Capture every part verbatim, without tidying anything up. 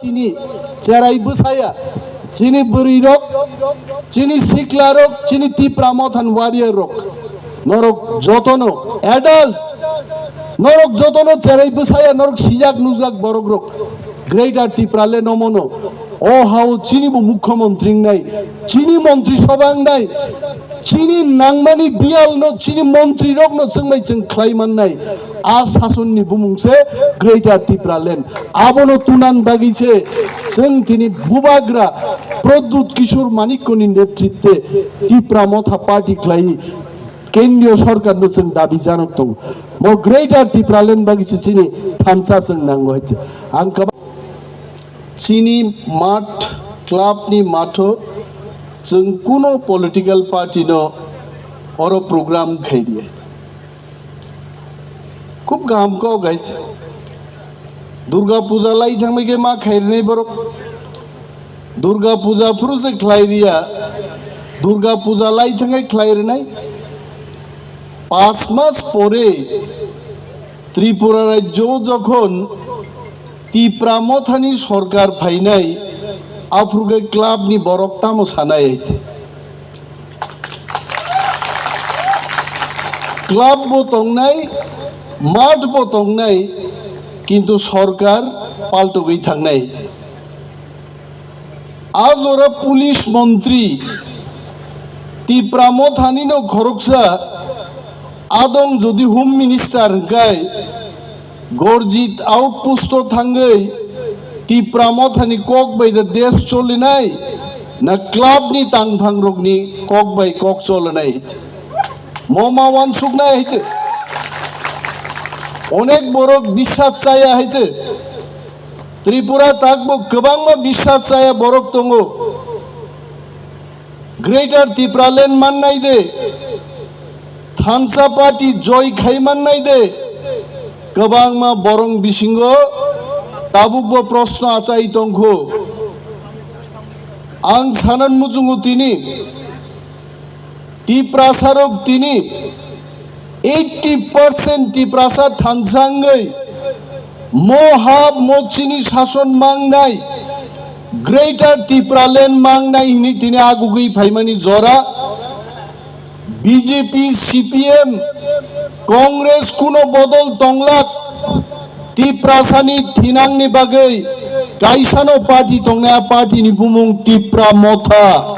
Tini cherai bwsaya, chini bwrwi rok, chini sikla rok, chini Tipra Mothan warrior rok, norok jotono adult, norok jotono cherai bwsaya, norok sijak nujak borok rok, Greater Tipraland omono, o hao chini bo mukhyamantri wngnai, chini montri sobha wngnai, chini nangmani biyal no, chini montri rok no chwngbai chwng khlai mannai. A sasonni bumung se Greater Tipraland. Abono tunan bagwi se chwng tini bubagra Pradyut Kishore Manikyani netritwe Tipra Motha party khlai kendriyo sorkarno chwng dabi janok tongo. Mo Greater Tipraland bagwi se chini thansa chwng nango hai se. Ang kwbang chini math, club ni matho chwng kuno political party no oro program khai di. Khub kaham kok hai se. Durga puja lai thangbai khe ma khai rwnai borok. Durga puja phuru se khlai riya. Durga puja lai thangbai khlai rwnai. Panch mas pore Tripura rajyo jokhon Tipra Mothani sorkar phainai, aphuru khe club ni borok tamo sanai hai se. Club bo tongnai, math bo tongnai, kintu sorkar paltogwi thangnai. A jora police montri Tipra Mothani no khoroksa adong jodi home minister hwnkhe Gorjit outpost o thangwi Tipra Mothani kok bai da desh cholinai na club ni tangphang rokni kok bai kok cholinai hai se. Mo ma wansuknai hai se. Onek borok biswas chaya hai se. Tripura takbo kwbangma biswas chaya borok tongo. Greater Tipraland mannai de, thansa party joy khai mannai de, kwbangma borong bisingo tabukbo proshno achai tongkho. Ang sanan muchungo tini Tiprasa rok tini eighty percent Tiprasa thansa wngwi mo ha mo chini sason mangnai, Greater Tipraland mangnai hwnwi tini agugwi phaimani jora B J P, C P M, Congress kuno bodol tonglak. Tiprasani thinangni bagwi kaisano party tongnai, a party ni bumung Tipra Motha.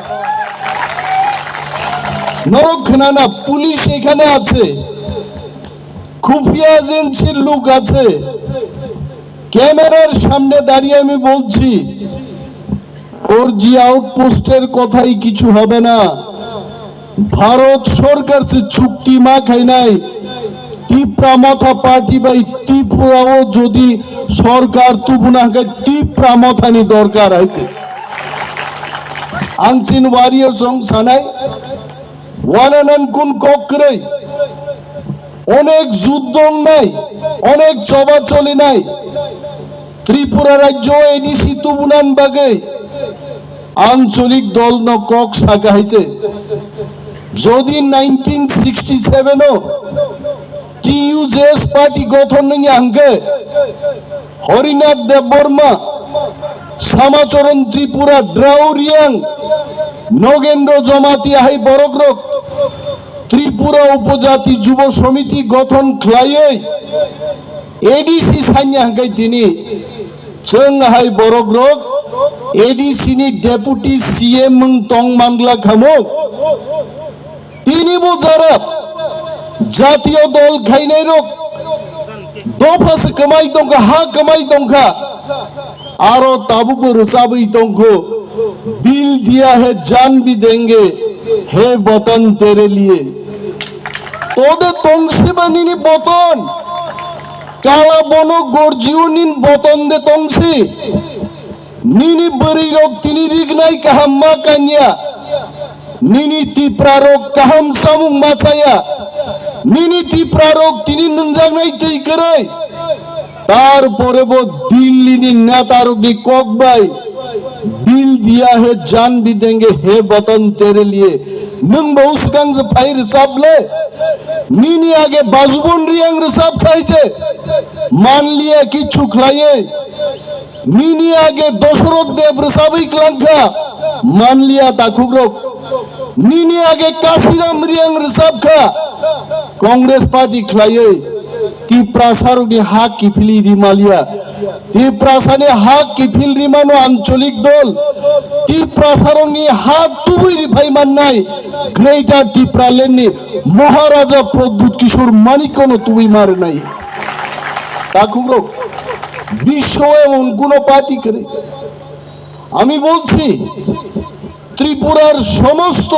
Norok khwnana, police এখানে আছে, খুফিয়া এজেন্সির লোক আছে, ক্যামেরার সামনে দাঁড়িয়ে আমি বলছি, ওর জি আউটপোস্টের কথাই কিছু হবে না। ভারত সরকার সে চুক্তি মা খাই নাই। Tipra Motha party bai Tripura o jodi sorkar tubuna hwnkhe Tipra Mothani dorkar hai se. Ang chini warrior song sanai, wananan kun kok kwrwi, onek juddo wngnai, onek choba cholinai, Tripura rajyo A D C tubunan bagwi ancholik dol no kok saka hai se. Jodi nineteen sixty seven o T U J S party gothon nungya hwnkhe Harinath Debbarma, Samacharan Tripura, Drao Reang, Nogendra Jamatia hai borok rok Tripura Upojati Jubo Samiti gothon khlaiwi A D C sanya hwnkhe tini chwng hai borok rok A D C ni deputy C M wng tong mangla khamu. Tini bo jara jatiyo dol khainai rok dopha se kwmai tongkha, ha kwmai tongkha. Aro tabukbo rwchabwi tongkho, "Dil diya hai jaan bhi denge, he watan tere liye." Tode tongsi ba nini boton? Kala bono gorjiu nin boton de tongsi? Nini bwrwi rok tini rignai kaham ma kanya. Nini Tipra rok kaham samung ma chaya. Nini Tipra rok tini nungjaknai twi kwrwi. Tarpore bo Dilli ni neta rok ni kok bai, "Dil diya hai jaan bhi denge, he watan tere liye." Nwng bo swkang se phai rwchap le. Nini age Bajubon Reang rwchap khai je. Man liya kichu khlaiwi. Nini age Dosoroth Deb rwchabwi klangkha, manliya takhukrok. Nini age Kasiram Riyang rwchabkha, Congress Party khlaiwi Tiprasarokni ha kiphilwi rimaliya. Tiprasani ha kiphil rimano ancholik dol. Tiprasarokni ha tubui riphai mannai Greater Tipralandni Maharaja Pradyut Kishore Manikkono tubui ma rwnai. Takhukrok, বিশ্ব এমন কোনো পার্টি করে। আমি বলছি, ত্রিপুরার সমস্ত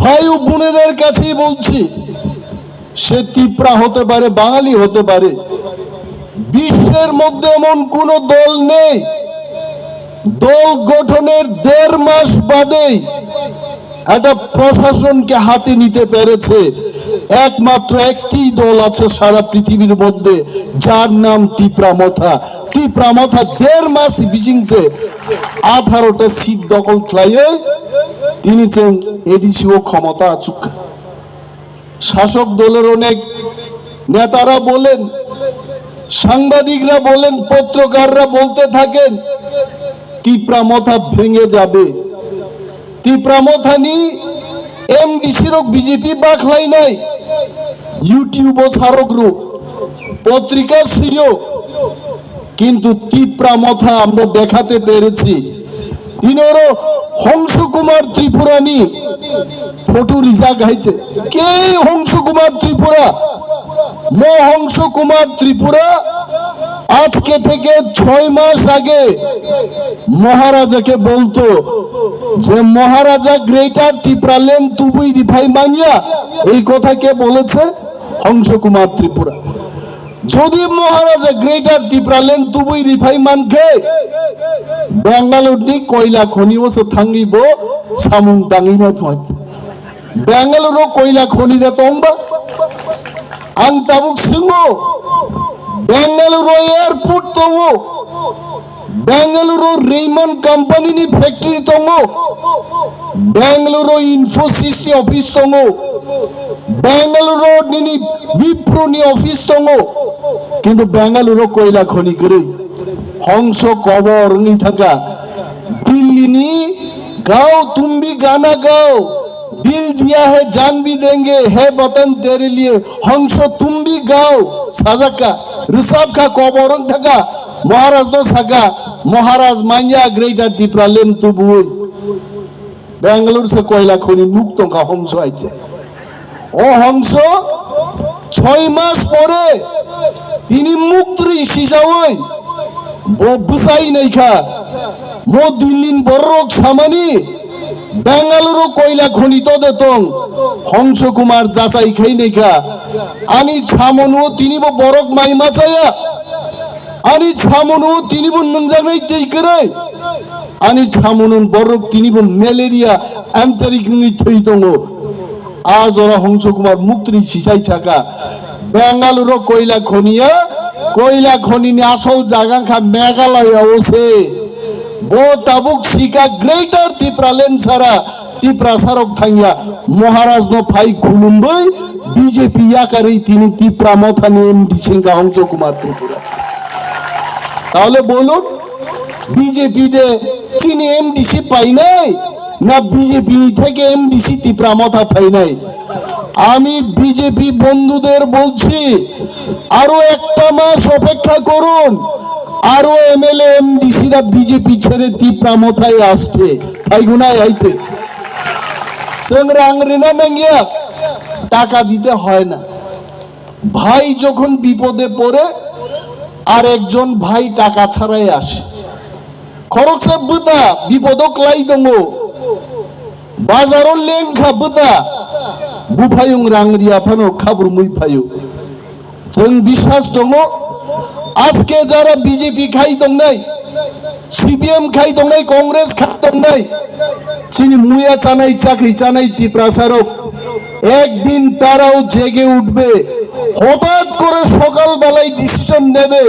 ভাই ও বোনেদের কাছেই বলছি, সে তিপ্রা হতে পারে, বাঙালি হতে পারে, বিশ্বের মধ্যে এমন কোনো দল নেই, দল গঠনের দেড় মাস বাদেই একটা প্রশাসনকে হাতে নিতে পেরেছে। একমাত্র একটি দল আছে সারা পৃথিবীর মধ্যে, যার নাম তিপ্রা মথা। তিপ্রা মথা দেড় মাস bisingse আঠারোটা সিট দখল khlaiwi tini chwng ADC o ক্ষমতা achukha. শাসক দলের অনেক নেতারা বলেন, সাংবাদিকরা বলেন, পত্রকাররা বলতে থাকেন, তিপ্রা মথা ভেঙে যাবে। Tipra mothani MDC rok BJP bakhlainai, YouTube o sarok rok, পত্রিকা swiyo, কিন্তু তিপ্রা মথা আমরা দেখাতে পেরেছি। Tini oro Hongso Kumar Tripurani photo rijak hai se. Ke Hongso Kumar Tripura? Mo Hongso Kumar Tripura আজকে থেকে ছয় মাস আগে মহারাজাকে বলতো যে মহারাজা গ্রেটার টিপ্রাল্যান্ড তুবুই রিফাই মানিয়া, এই কথা কে বলেছে? হংস কুমার ত্রিপুরা। যদি মহারাজা গ্রেটার টিপ্রাল্যান্ড তুবুই রিফাই মানকে বেঙ্গালোরনি কয়লা খনিও সে থাঙ্গিব সামুং দাঙ্গিনা থয়। Bangalore o koila khoni de tongba? Ang tabuk swngo, Bangalore o airport tongo, Bangalore o Raymond company ni factory tongo, Bangalore o Infosys ni office tongo, Bangalore o nini Wipro ni office tongo, kintu Bangalore o koila khoni kwrwi. Hongso kobor wngwi thangkha. Delhi ni गाओ तुम भी गाना गाओ, दिल दिया है जान भी देंगे, है वतन तेरे लिए, हंसो तुम भी गाओ, sajak kha, rwchap kha, kobor wng thang kha, Maharaj no sa kha, Maharaj manya Greater Tipraland tubui. Bangalore se koila khoni nuk tong kha Hongso aise. O Hongso, choi mas pore tini muktri sijaui bo bwsai nai kha. Mo Delhi ni borok samani Bangalore o koila khoni to de tong. Hongso Kumar jachai khai nai kha. Ani samono tini bo borok mai ma chaya. Ani samono tini bo nungjaknai tei kwrwi. Ani samono borok tini bo malaria antarik wngwi thwi tongo. A jora Hongso Kumar muktri sisai saka, Bangalore o koila khoniya, koila khoni ni asol jaga wngkha Meghalaya o se. Bo tabuk sika Greater Tipraland sara, Tiprasa rok thangya, Maharaj no phai khulumbai B J P yakarwi tini Tipra Motha ni M D C wngkha Hongso Kumar Tripura. Tahole bolun, B J P de chini M D C painai, na B J P ni theke M D C Tipra Motha phainai? আমি বিজেপি বন্ধুদের বলছি, আরো একটা মাস অপেক্ষা করুন, আরো এমএলএ এমডিসিরা বিজেপি ছেড়ে তিপ্রা মথায় আসছে। তাই গুনায় আইতে, chwng rang rina nangya, taka dite hoy na. ভাই যখন বিপদে পড়ে, আর একজন ভাই টাকা ছাড়াই আসে। Khoroksa bwta bipodo klai tongo, bazaro lengkha bwta, buphayung rang riya phano khabrumwi phaio. Chwng biswas tongo, ajke jara B J P khai tongnai, C P M khai tongnai, Congress khai tongnai, chini muya chanai, chakri chanai Tiprasa rok, একদিন তারাও জেগে উঠবে, হঠাৎ করে সকালবেলায় ডিসিশন নেবে,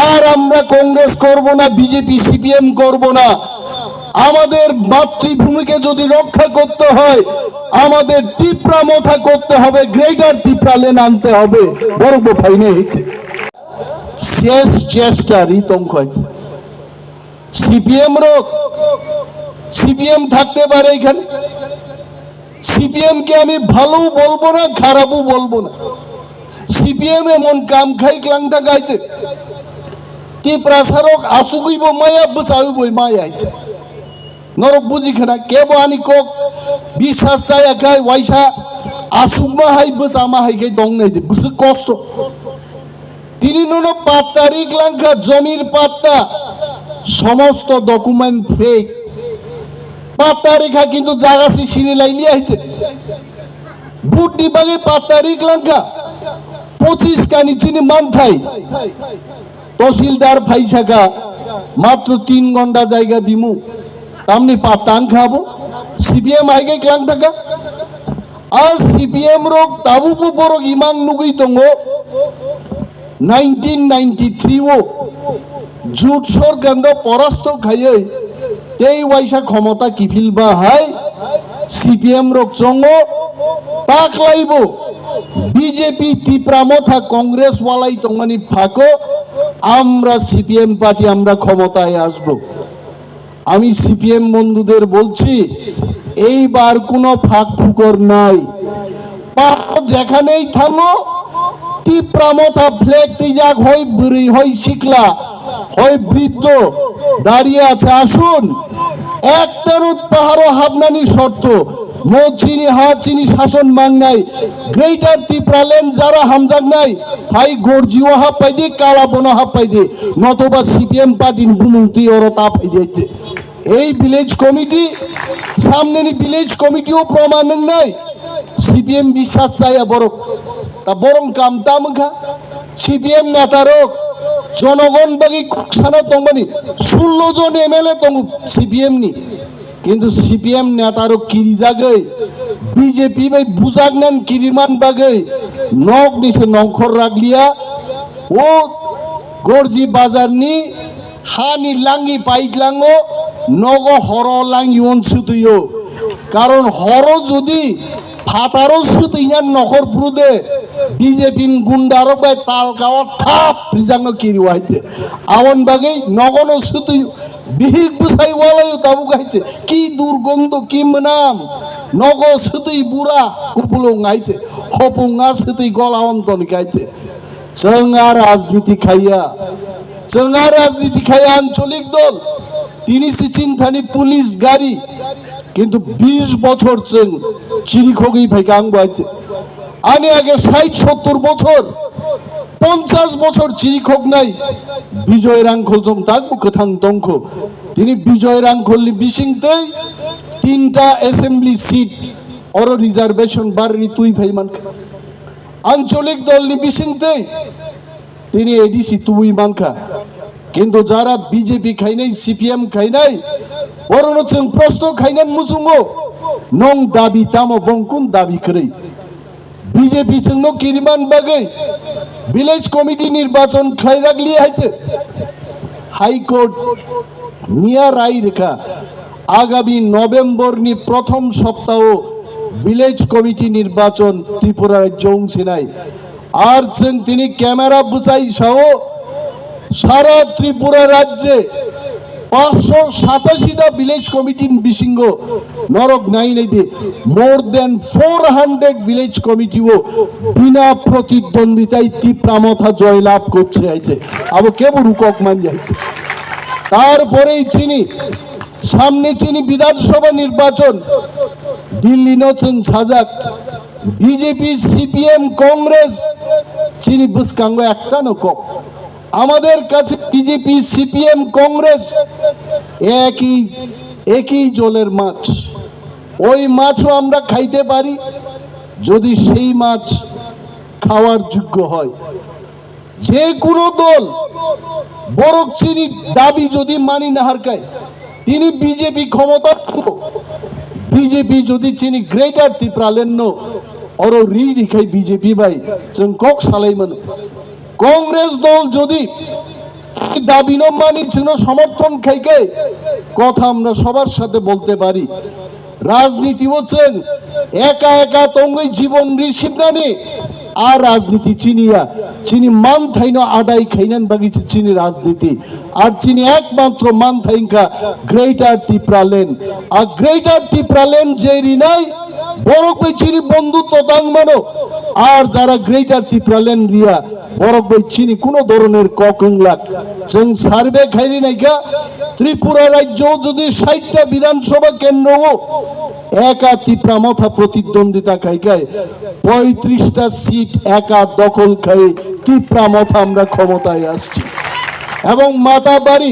আর আমরা কংগ্রেস করব না, বিজেপি সিপিএম করব না। আমাদের মাতৃভূমিকে যদি রক্ষা করতে হয়, আমাদের তিপ্রা মথা করতে হবে, গ্রেটার তিপ্রাল্যান্ড আনতে হবে। Borok bo phainai hai khe. শেষ চেষ্টা রি tongkho hai. CPM rok, CPM থাকতে পারে এখানে। সিপিএম কে আমি ভালো বলবো না, খারাপও বলবো না। সিপিএম এমন কাম khai klang thang hai se. Tiprasa rok asugwi bo maya, bwsawi bo maya hai se. Norok buji khana, kebo ani kok biswas chaya khai waisa asugma hai bwsama hai khai tong nai de, bwswk kosto. Tini nono patta rik langkha, jomir patta, somosto document fake. Patta rikha kintu jaga si sini lai liya hai se. Vote ni bagwi patta rik langkha, pochis kani chini manthai. Tahsildar phaisaka, matro tin ghonta jaiga dimu. Tamni patta wngkha abo? C P M hai khe klang thangkha. A C P M rok tabukbo borok imang nugwi tongo. Nineteen ninety-three o Jut sorkarno porasto khaiwi tei waisa khomota kiphilba hai C P M rok chongo, taklaibo B J P Tipra Motha Congress walai tongmani phago amra C P M party amra khomotay asbo. আমি সিপিএম বন্ধুদের বলছি, এইবার কোনো ফাঁক ফুকর নাই। পাড়া যেখানেই থামো, তিপ্রা মথা ফ্ল্যাগ তৈজাক, হয় বুড়ি, হয় শিকলা, হয় বৃদ্ধ, দাঁড়িয়ে আছে। আসুন, একটার পাহাড়ও হাবনানি শর্ত, মো চিনি হা চিনি শাসন মাংনাই, গ্রেটার তিপ্রাল্যান্ড যারা হামজাক নাই, ফাই গর্জিও হাপ্পাই দি, কালা বনো হাপ্পাই দি, নতবা সিপিএম পার্টির বুমুংতি ওরো তা ফাই দিয়েছে। এই ভিলেজ কমিটি, সামনেনি ভিলেজ কমিটিও প্রমাণ নাই, সিপিএম বিশ্বাস চাই বরক, তা বরং কাম তামুখা, সিপিএম নেতারক, জনগণ বাকি ককসানা তংবানি, ষোলো জন এমএলএ তং সিপিএম নি, কিন্তু সিপিএম নেতারও কিরিজাগৈ BJP bai bujaknan kiriman bagwi nok ni se nongkhor rakliya. O Gorji bazar ni hani langi paitlango nogo horo langi on sutuyo. Karon horo jodi phataro sutuinya nokhor prude B J P ni gunda rok bai talka o thap rijango kiri waite. Awon bagwi nogono sutuyo. Bihik bwsai walaio tabuk hai se. Ki durgondo, ki mwnam. Nogo swtwi bura kupulung hai se. Hopung a swtwi gola ontoni khai se. Chwng a rajniti khaiya. Chwng a rajniti khaiya ancholik dol. Tini si chinthani police gari. Kintu bish bochor chwng chirikhogwi phaikha ang bo hai se. Ani age sait sottor bochor, ponchas bochor chirikhoknai Bijoy Rangkhol jong takbo kwthang tongkho. Tini Bijoy Rangkholni bisingtwi tinta assembly seat oro reservation barni twi phai mankha. Ancholik dolni bisingtwi tini A D C tubui mankha. Kintu jara B J P khainai, C P M khainai, orono chwng prosto khainani muchungo, nong dabi tamo, bongkun dabi kwrwi? B J P chwngno kiriman bagwi village committee nirbachon khlairakli hai se. High Court miya rai rwkha, agami November ni prothom soptaho village committee nirbachon Tripura rajyo wngsinai. Ar chwng tini camera bwchai sao, sara Tripura rajye paanch sho satashi ta village committee ni bisingo norok nai nai di, more than four hundred village committee o bina protidwonditai Tipra Motha joy labh korche hai se. Abo kebo rukok manya hai se. Tarpore chini samne chini Bidhan Sabha nirbachon, Delhi no chwng sajak, B J P, C P M, Congress chini bwskango ekta no kok. আমাদের কাছে BJP, CPM, Congress একই, একই জলের মাছ। ওই মাছও আমরা খাইতে পারি, যদি সেই মাছ খাওয়ার যোগ্য হয়। যে কোনো দল বরং চিনি দাবি যদি মানি না হারকায়, তিনি বিজেপি ক্ষমতা থাকো, বিজেপি যদি চিনি গ্রেটার ত্রিপুরাল্যান্ড নো অরো রি রিখাই বিজেপি বাই চং কক সালাই মানো। কংগ্রেস দল যদি দাবি ন মানি চিনো সমর্থন খাইকে কথা আমরা সবার সাথে বলতে পারি। রাজনীতি হচ্ছে একা একা তঙ্গই জীবন রিসিভ নানি A rajniti chini ya, chini manthaino adai khainani bagwi se chini rajniti. Ar chini ekmatro manthai wngkha Greater Tipraland. A Greater Tipraland je rinai, borok bai chini bondhutto tangmano. Ar jara Greater Tipraland riya, borok bai chini kuno doroner kok wnglak. Chwng survey khairi naikha, Tripura rajyo jodi sait ta Bidhan Sabha kendro o eka Tipra Motha protidwondita khaikhai, পঁয়ত্রিশটা সিট একা দখল খাই টিপ্রা মথা আমরা ক্ষমতায় আসছি। এবং মাতাবাড়ি,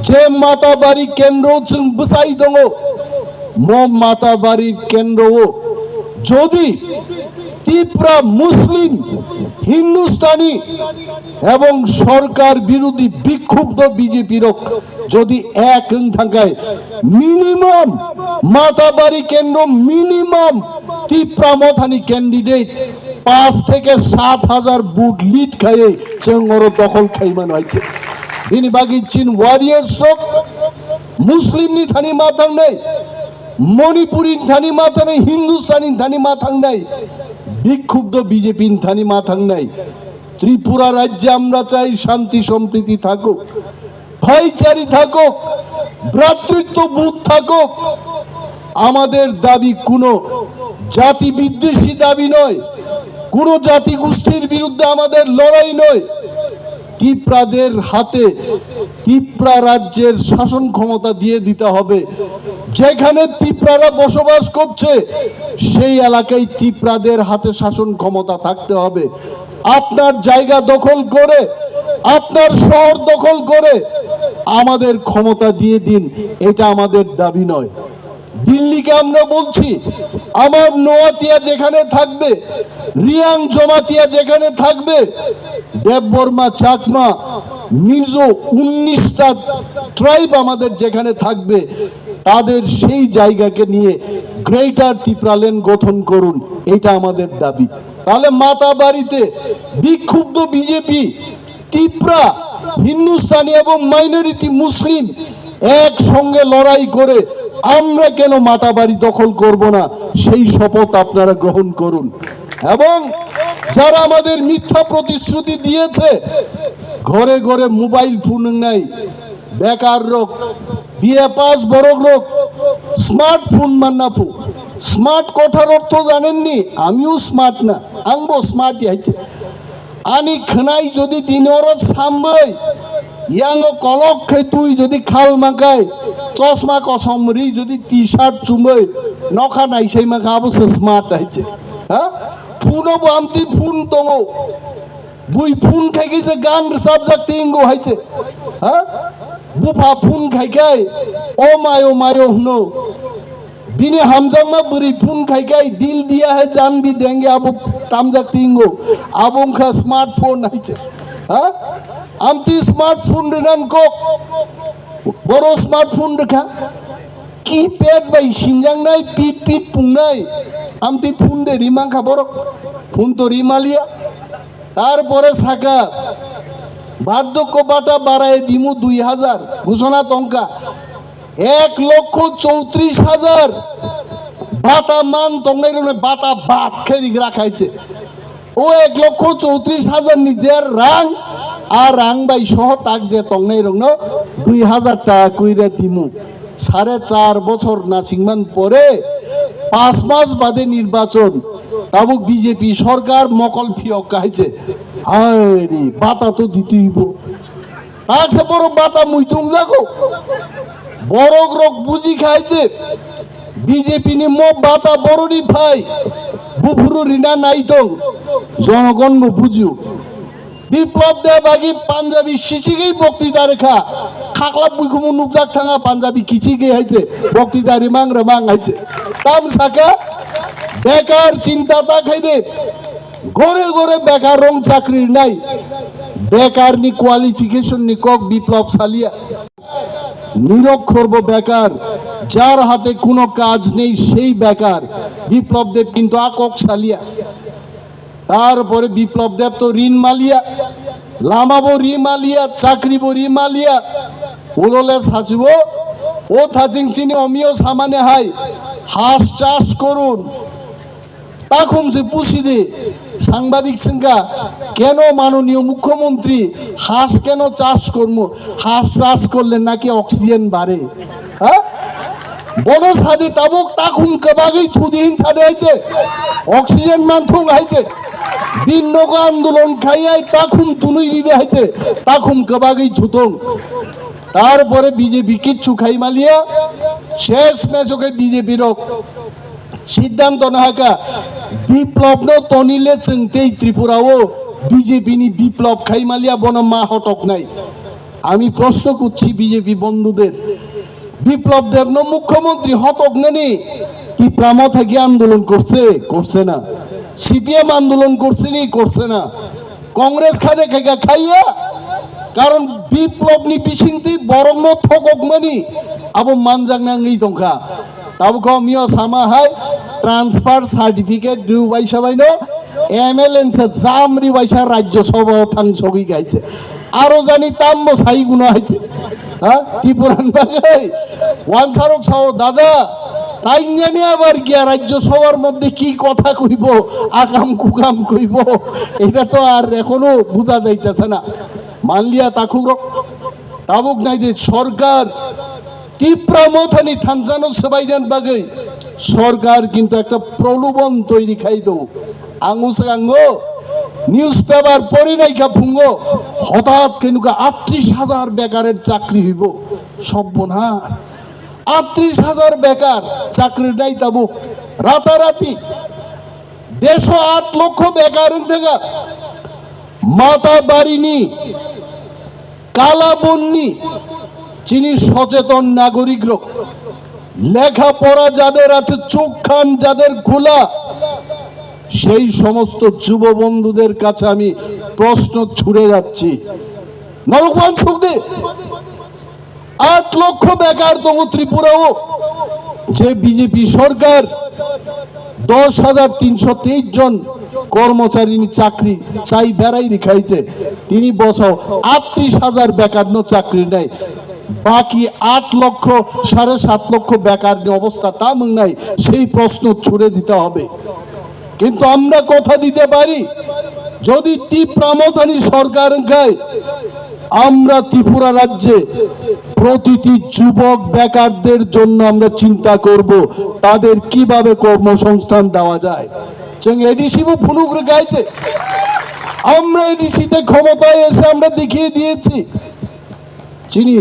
যে মাতাবাড়ি কেন্দ্র চুং বসাই দো, মো মাতাবাড়ির কেন্দ্র যদি টিপ্রা মুসলিম, হিন্দুস্তানি এবং সরকার বিরোধী বিক্ষুব্ধ বিজেপি রক যদি এক থাকায় মিনিমাম মাতাবাড়ি কেন্দ্র মিনিমাম টিপ্রা মথানি ক্যান্ডিডেট পাঁচ থেকে সাত হাজার ভোট লিড খাইয়ে চেঙ্গরো দখল খাইমান হয়েছে। Bini bagwi chin warriors rok Muslim ni thani ma thangnai, Manipuri ni thani ma thangnai, Hindustani ni thani ma thangnai, বিক্ষুব্ধ BJP ni thani ma thangnai. Tripura রাজ্যে আমরা চাই শান্তি সম্প্রীতি থাকুক, ভাইচারি থাকুক, ভ্রাতৃত্ববোধ থাকুক। আমাদের দাবি কোনো জাতি বিদ্বেষী দাবি নয়, কোনো জাতিগোষ্ঠীর বিরুদ্ধে আমাদের লড়াই নয়। তিপ্রাদের হাতে তিপ্রা রাজ্যের শাসন ক্ষমতা দিয়ে দিতে হবে। যেখানে তিপ্রারা বসবাস করছে, সেই এলাকায় তিপ্রাদের হাতে শাসন ক্ষমতা থাকতে হবে। আপনার জায়গা দখল করে, আপনার শহর দখল করে আমাদের ক্ষমতা দিয়ে দিন, এটা আমাদের দাবি নয়। দিল্লিকে আমরা বলছি, আমার নোয়াতিয়া যেখানে থাকবে, রিয়াং জমাতিয়া যেখানে থাকবে, দেববর্মা, চাকমা, মিজো, উনিশটা ট্রাইব আমাদের যেখানে থাকবে, তাদের সেই জায়গাকে নিয়ে গ্রেটার টিপ্রাল্যান্ড গঠন করুন, এটা আমাদের দাবি। তাহলে মাতাবাড়িতে বিক্ষুব্ধ বিজেপি, তিপ্রা, হিন্দুস্তানি এবং মাইনরিটি মুসলিম একসঙ্গে লড়াই করে আমরা কেন মাতাবাড়ি দখল করব না, সেই শপথ আপনারা গ্রহণ করুন। এবং যারা আমাদের মিথ্যা প্রতিশ্রুতি দিয়েছে, ঘরে ঘরে মোবাইল ফোন নাই, বেকার রোগ, বিএ পাস বড় রোগ, স্মার্টফোন মান্নাফু। স্মার্ট কথার অর্থ জানেননি? আমিও স্মার্ট না, আংবো স্মার্ট হাইছে। Ani khwnai jodi dini oro sambai, yango kolok khai twi jodi khal makai, chosma kosom ri jodi T-shirt chumbai, nokha naisai maka abo se smart hai se. Ha? Phone bo amtwi phone tongo. Bui phone khai khe se gan rwchapjak tingo hai se. Ha? Bupha phone khai khai, "O mayo, mayo," hwno. Bini hamjakma bwrwi phone khai khai, "Dil diya hai jaan bhi denge," abo tamjak tingo. Abo wngkha smartphone hai se. Ha? Amtwi smartphone rwnan kok. Boro smartphone rwkha. Keypad bai sinjaknai, pip pip pungnai. Amtwi phone de rimang kha borok. Phone to rimaliya. Tarpore saka, বার্ধক্য ভাতা বাড়াই দিমু দুই হাজার, ঘোষণা tongkha. এক লক্ষ চৌত্রিশ হাজার ভাতা মান tongnai rokno bata bat khe rigra khaise. O ek lokho chowtrish hajar ni je rang, a rang bai soho tak je tongnai rokno dui hajar taka koira dimu. Sare char bochor nasingman pore, panch mas bade nirbachon, tabuk B J P sorkar mokol phiyok kahai se. Hai ri, bata to dituibo. Taksa borok bata muitung jago. Borok rok buji khai je B J P ni mo bata boroni phai buphuru rina naitong, jonogon bo bujio. Biplab Deb agi Punjabi kichigwi boktita rwkha. Khakla buikhumu nukjak thanga Punjabi kichigwi hai je boktita rimang ramang hai je. Tam saka bekar chinta ta khai de. Gore gore bekar rong chakri nai. Bekar ni qualification ni kok Biplab salia. নিরক্ষর বেকার, যার হাতে কোনো কাজ নেই সেই বেকার। বিপ্লব দেব কিন্তু আ কক্সালিয়া। তারপরে বিপ্লব দেব তো ঋণ মালিয়া, লামাবো ঋণ মালিয়া, চাকরিবো ঋণ মালিয়া। উললে সাচিবো, ও থাচিং চিনি অমিও সামানে হাই, হাঁস চাষ করুন। Takhum se pusi de, sangbadik sengka, keno manoniyo mukhyamantri has keno chas kormo, has chas korle naki oxygen bare? Ha? Bono sadi tabuk takhum kebagwi thudi hin sadi haite, oxygen manthung haite, din nogo andolon khai ai takhum tunui ride haite, takhum kebagwi thutung. Tarpore B J P kichu khai maliya, ses mesoke B J P rok siddhanto nahaka, Biplobno tonile chwng tei Tripurao B J P ni Biplob khai maliya, bono ma hotoknai. আমি প্রশ্ন করছি বিজেপি বন্ধুদের, বিপ্লব দেবনো মুখ্যমন্ত্রী হতক নানি কি প্রামথা কি আন্দোলন করছে? করছে না। সিপিএম আন্দোলন করছে নি? করছে না। কংগ্রেস খানে খাইকা খাইয়া, কারণ বিপ্লব নি বিসিংতি বরংনো থককমানি abo manjak nangwi tongkha. Tabuk o mio sama hai transfer certificate rw bai sabaino M L A nsa jamri waisa Rajya Sabha o thang sogwi gaise. Aro jani tambo sai guno haise. Ha? Tipuran bagai. Wansarok sao, "Dada, tainjani abar giya Rajya Sabhar moddhe ki kotha koibo, akam kukam koibo." Eta to ar ekhono buja jaitase na. Manliya takhukrok. Tabuk naide sorkar Tipra Mothani thansano swbaidan bagwi sorkar kintu ekta prolobon toiri khai tongo. Ang uswk ango newspaper pori naikha phungo, hotat khe nukha atris hajar bekarer chakri hoibo. Sobbona, atris hajar bekar chakri nai tabuk. Ratarati desho at lokho bekar wng thangkha. Matabarini Kalabonni chini সচেতন নাগরিকরক, লেখাপড়া যাদের আছে, চোখ কান যাদের খোলা, সেই সমস্ত যুব বন্ধুদের কাছে আমি প্রশ্ন ছুড়ে যাচ্ছি। নরকবান সুখদেব, আট লক্ষ বেকার দঙ্গ ত্রিপুরাও, যে বিজেপি সরকার দশ হাজার তিনশো তেইশ জন কর্মচারীর চাকরি চাই বেড়াই রেখাইছে, তিনি বছর আটত্রিশ হাজার বেকার নো চাকরি নেই। বাকি আট লক্ষ, সাড়ে সাত লক্ষ বেকার নি অবস্থা তা মুং নাই, সেই প্রশ্ন ছুড়ে দিতে হবে। কিন্তু আমরা কথা দিতে পারি, যদি টিপ্রা মথানি সরকার খায়, আমরা ত্রিপুরা রাজ্যে প্রতিটি যুবক বেকারদের জন্য আমরা চিন্তা করব, তাদের কিভাবে কর্মসংস্থান দেওয়া যায়। Chwng A D C bo phunuk rwkha hai se. Amra A D C te ক্ষমতায় এসে আমরা দেখিয়ে দিয়েছি। Chini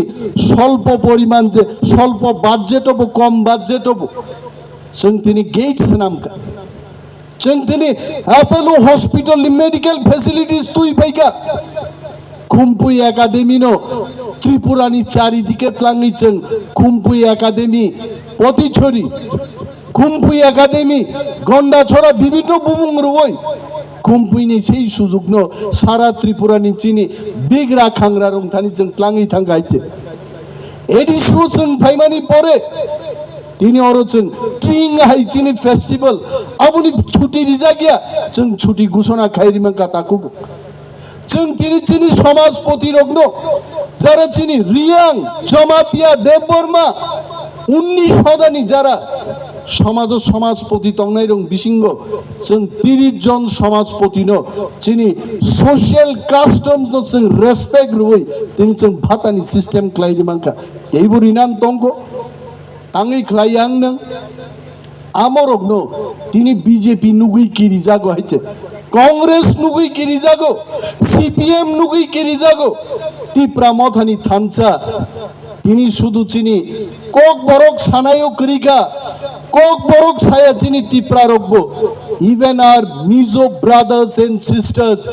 স্বল্প পরিমাণ যে স্বল্প budget হবো, কম budget হবো, chwng tini gate swnamkha. Chwng tini Apollo Hospital ni medical facilities twi phaikha. Khumpui Academy no Tripura ni charidike tlangwi chwng Khumpui Academy, Potichori, Khumpui Academy, Gondachora bibhinno bumung rwoi Khumpui ni sei sujukno sara Tripura ni chini bigra khangra rwngthani chwng tlangwi thangkha hai se. A D C o chwng phaimani pore tini oro chwng tring hai chini festival, aboni chuti rijak ya, chwng chuti ghosona khai rimang ka takugo. Chwng tini chini samajpoti rokno, jara chini Riyang, Jamatia, Debbarma, unnish hodani jara samajo samajpoti tongnai rok bisingo chwng tiris jon samajpoti no chini social custom no chwng respect rwui tini chwng bhatani system khlai rimang kha. Teibo rinang tongkho, tangwi khlai yang nang. Amorokno tini B J P nugui kirijago hai se, Congress nugui kirijago, C P M nugui kirijago, Tipra Mothani thansa tini sudu chini Kokborok sanayo kwrwi kha, Kokborok saya chini Tipra rokbo, even our Mizo brothers and sisters,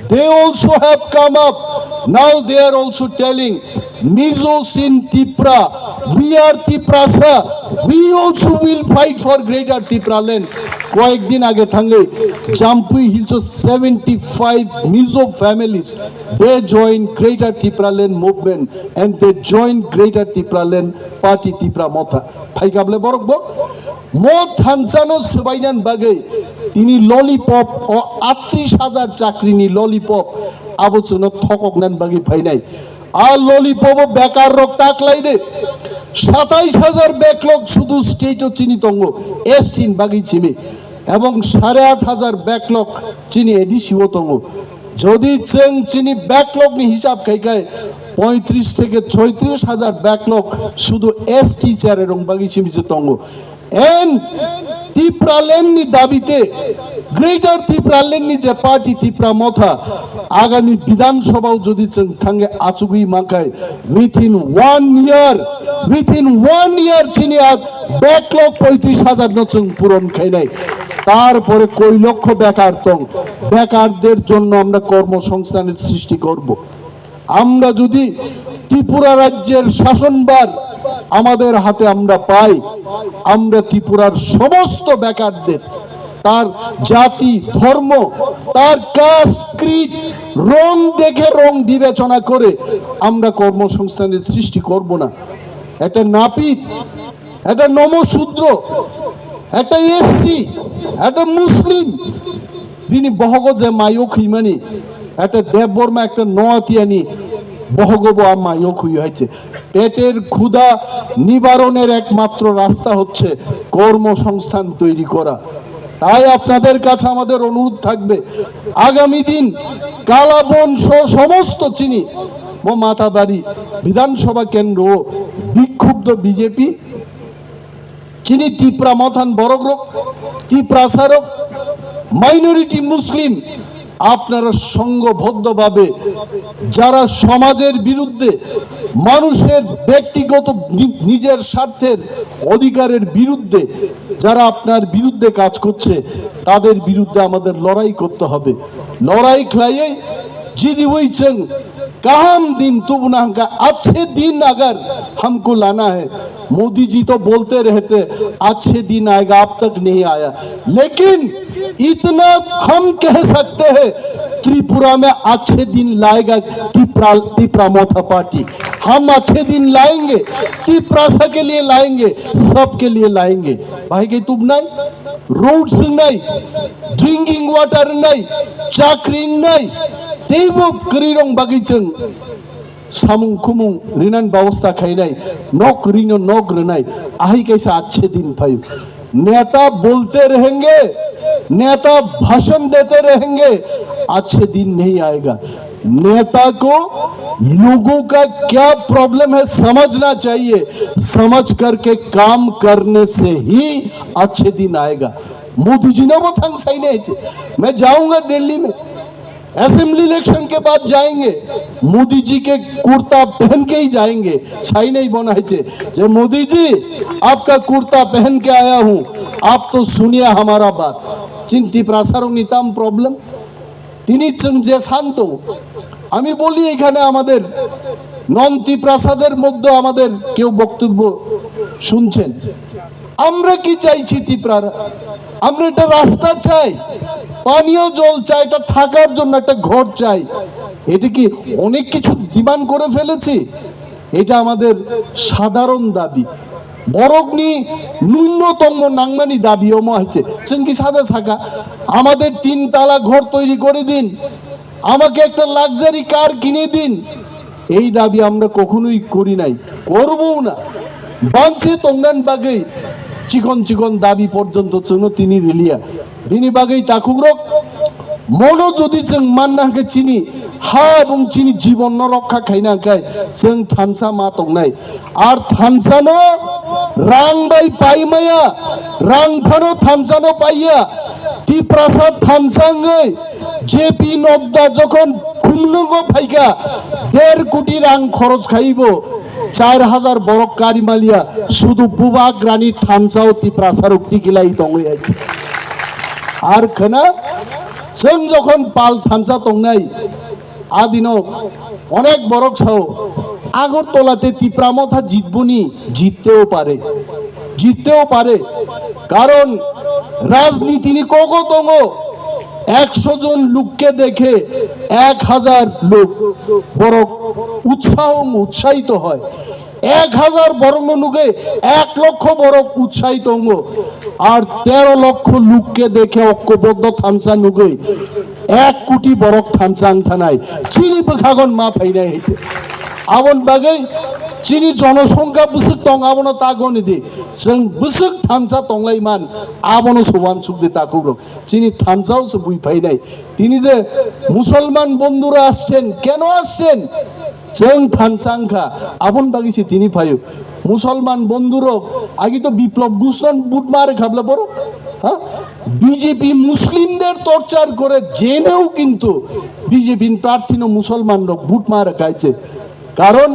they also have come up. Now they are also telling, Mizos in Tipra, we are Tiprasa, we also will fight for Greater Tipraland. কয়েকদিন আগে থাঙ্গে জাম্পুই হিলসো seventy five Mizo families, they joined Greater Tipraland movement and they joined Greater Tipraland Party Tipra Motha. Phaikable borok bo Moth thansano swbainan bagwi tini lollipop, o atris hajar chakrini lollipop, abo chwngno thokoknan bagwi phainai. A lollipop o bekar rok ta khlai de. Satais hajar backlog sudu state o chini tongo, S T ni bagwi simi. Ebong sare at hajar backlog chini A D C o tongo. Jodi chwng chini backlog ni hisab khai khai poitris theke choitris hajar backlog sudu S T chair rong bagi simi se tongo. En Tipraland ni dabite, Greater Tipraland ni je party Tipra Motha, agami Bidhan Sabha o jodi chwng thange achugwi mankhai, within one year, within one year chini a backlog poitris hajar no chwng puron khainai. তারপরে কয় লক্ষ বেকার tong, বেকারদের জন্য আমরা কর্মসংস্থানের সৃষ্টি করব। আমরা যদি ত্রিপুরা রাজ্যের শাসনভার আমাদের হাতে আমরা পাই, আমরা ত্রিপুরার সমস্ত বেকারদের, তার জাতি, ধর্ম, তার কাস্ট, ক্রিড, রং দেখে, রং বিবেচনা করে আমরা কর্মসংস্থানের সৃষ্টি করব না। একটা নাপিত, একটা নমশূদ্র, একটা এসসি, একটা মুসলিম, bini bohogo je mayo khwimani, একটা দেববর্মা, একটা নোয়াতিয়ানি bohogo bo a mayo khwi haiche. পেটের ক্ষুধা নিবারণের একমাত্র রাস্তা হচ্ছে কর্মসংস্থান তৈরি করা। তাই আপনাদের কাছে আমাদের অনুরোধ থাকবে, আগামী দিন কালাবন সহ সমস্ত চিনি মো মাতাবাড়ি বিধানসভা কেন্দ্র বিক্ষুব্ধ BJP, chini Tipra Mothan borok rok, Tiprasa rok, minority Muslim, আপনারা সংঘবদ্ধভাবে যারা সমাজের বিরুদ্ধে, মানুষের ব্যক্তিগত নি-, নিজের স্বার্থের অধিকারের বিরুদ্ধে যারা আপনার বিরুদ্ধে কাজ করছে, তাদের বিরুদ্ধে আমাদের লড়াই করতে হবে। লড়াই khlaiwi jidi wi chwng kaham din tubuna hangka, achhe din agar hamko lana hai, Modi जी तो बोलते रहते, अच्छे दिन आएगा, अब तक नहीं आया। लेकिन इतना हम कह सकते हैं, त्रिपुरा में अच्छे दिन लाएगा तिपरा, तिपरा मोथा पार्टी। हम अच्छे दिन लाएंगे, तिपरासा के लिए लाएंगे, सबके लिए लाएंगे। Bahai khe tubnai, road swngnai, drinking water wngnai, chakri wngnai, teibo kwrwi rong bagwi chwng samung khumung rinan babosta khainai, nok rino nok rwnai, ahai kaisa achhe din phaio. नेता बोलते रहेंगे, नेता भाषण देते रहेंगे, अच्छे दिन नहीं आएगा। नेता को लोगों का क्या प्रॉब्लम है समझना चाहिए, समझ करके काम करने से ही अच्छे दिन आएगा। मोदी जी ने वो थंग सही नहीं थे। मैं जाऊंगा दिल्ली में, असेंबली इलेक्शन के बाद जाएंगे, मोदी जी के कुर्ता पहन के ही जाएंगे। सही नहीं बना है चे, जे मोदी जी, आपका कुर्ता पहन के आया हूँ, आप तो सुनिए हमारा बात। Chini Tiprasa rok ni tam problem? Tini chwng je santo, আমি বলি এখানে আমাদের নন তিপ্রাসাদের মধ্যে আমাদের কেউ বক্তব্য শুনছেন, আমরা কি চাইছি ত্রিপুরারা? আমরা একটা রাস্তা চাই, পানীয় জল চাই, এটা থাকার জন্য একটা ঘর চাই। এটা কি অনেক কিছু ডিমান্ড করে ফেলেছি? এটা আমাদের সাধারণ দাবি। বরকনি ন্যূনতম নাংমানি দাবি অমো হয়েছে। চুমকি সাদা সাকা, আমাদের তিন তালা ঘর তৈরি করে দিন, আমাকে একটা লাক্সারি কার কিনে দিন। এই দাবি আমরা কখনোই করি নাই, করবও না। Banse tongnan bagwi chikon chikon dabi porjonto chwngno tini riliya. Bini bagwi takhukrok mono jodi chwng manna hwnkhe chini ha ebong chini jibonno rokha khaina hwnkhe chwng thansa ma tongnai. Ar thansano rang bai pai maya, rang phano thansano paiya. Tiprasa thansa wngwi J P Nadda jokhon Khumlwngo phaikha, der koti rang khoros khaibo, char hajar borok kari maliya, sudu Bubagrani thansao Tiprasarok tikilai tongwi hai. Ar khwna, chwng jokhon pal thansa tongnai, adino onek borok sao, Agartala te Tipra Motha jitboni, jitteও পারে, jitteও পারে, কারণ রাজনীতি ni kogo tongo, একশো জন লোককে দেখে এক হাজার লোক বড় উৎসাহ এবং উৎসাহিত হয়। এক হাজার বরং নুগে এক লক্ষ বড় উৎসাহিত অঙ্গ, আর তেরো লক্ষ লোককে দেখে ঐক্যবদ্ধ থানসা নুগে এক কোটি বড় থানসা আংথানাই চিনি বখাগন মা ফাইনাই হইতে। Aboni bagwi Chini jonosongkha bwswk tong abono ta goni di. Chwng bwswk thansa tonglai man abono se uansuk di takhuk rok. Chini thansa o se bui phainai. Tini je Musolman bondura ascen, keno ascen? Chwng thansa wngkha, aboni bagwi se tini phaio. Musolman bondurok agi to Biplab Ghoshno vote ma rwkha bla borok? Ha? B J P Muslimder torture kore, jeneও কিন্তু B J P ni প্রার্থীনো মুসলমানরক ভোট মারা খাইছে, কারণ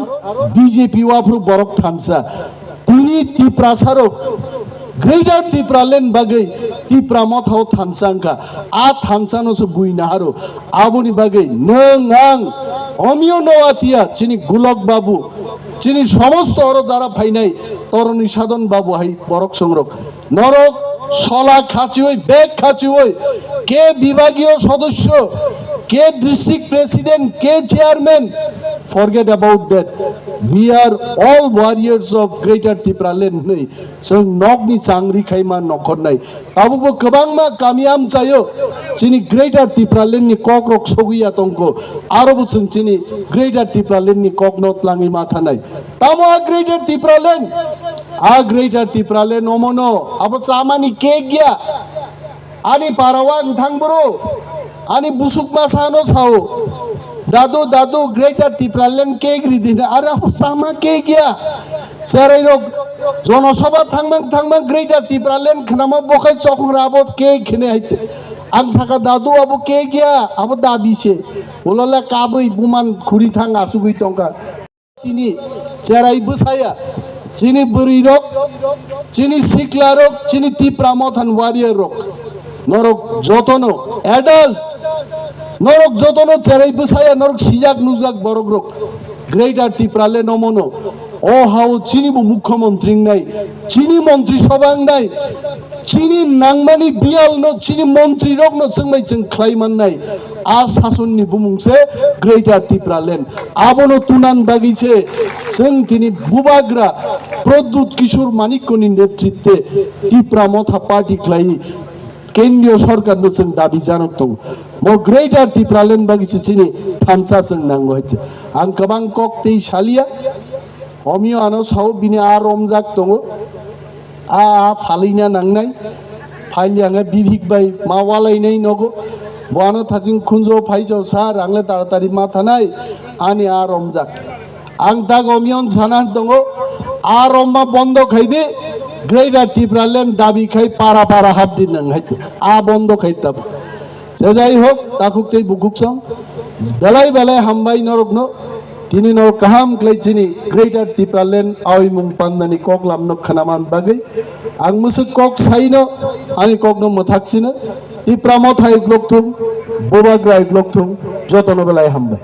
B J P o aphuru borok thansa. Tini Tiprasarok Greater Tipraland bagwi Tipra Mothao thansa wngkha. A thansano se bui naharo. Aboni bagwi nwng ang Omio Noatia, chini Gulok Babu, chini somosto oro jara phainai Toroni Sadon Babu hai borok songrok. Norok sola khachioi, bag khachioi, ke bibhagiyo sodosyo, ke district president, ke chairman, forget about that. We are all warriors of Greater Tipraland hwnwi chwng nokni changri khaima nokhornai. Tabukbo kwbangma kami amchaio chini Greater Tipraland ni kokrok sogwi ya tongkho. Arobo chwng chini Greater Tipraland ni kokno tlangwi ma thanai. Tamo a Greater Tipraland? A Greater Tipraland omono abo chamani cake ya. Ani parao ang thang bro, ani busuk masa ano sao, "Dadu, dadu, Greater Tipraland cake ridi na." Are abo chama cake ya. Cherai rok jonosabha thangmang thangmang Greater Tipraland khnama bokhai chokong ra abo cake khene hai se. Ang saka, "Dadu, abo cake ya, abo dabi se." Ulala kabui buman khuri thang asugui tongkha. Tini cherai bwsaya, chini bwrwi rok, chini sikla rok, chini Tipra Mothan warrior rok, norok jotono adult, norok jotono cherai bwsaya, norok sijak nujak borok rok, Greater Tipraland omono, o hao chini bo mukhyamantri wngnai, chini montri sabha wngnai, chini nangmani biyal no, chini montri rok no chwng bai chwng khlai mannai. A sasonni bumung se Greater Tipraland. Abono tunan bagwi se chwng tini bubagra Pradyut Kishore Manikko ni netritwe Tipra Motha Party khlai kendriyo sorkar no chwng dabi janok tongo. Mo Greater Tipraland bagwi se chini thansa chwng nango hai se. Ang kwbang kok tei salia. Omio ano sao bini a romjak tongo. A, a phalina nangnai. Phaili ang bibhik bai ma walainai nogo. Bo ano thajing khunjo phaijo sa rangle taratari ma thanai. Ani a romjak. Ang tak omio sana tongo. A romma bondo khaidi. Greater Tipraland dabi khai para para hapdi nang hai. A bondo khai tab. Se jai hok, takhuk tei bukhuk song, belai belai hambai norokno, tini norok kaham khlai chini Greater Tipraland aoimung pandani koklamno khwnaman bagwi. Ang mwswk kok saino, ani kokno mwthak sino, Tipra Motha iglok thung, Bubagra iglok thung, jotono belai hambai.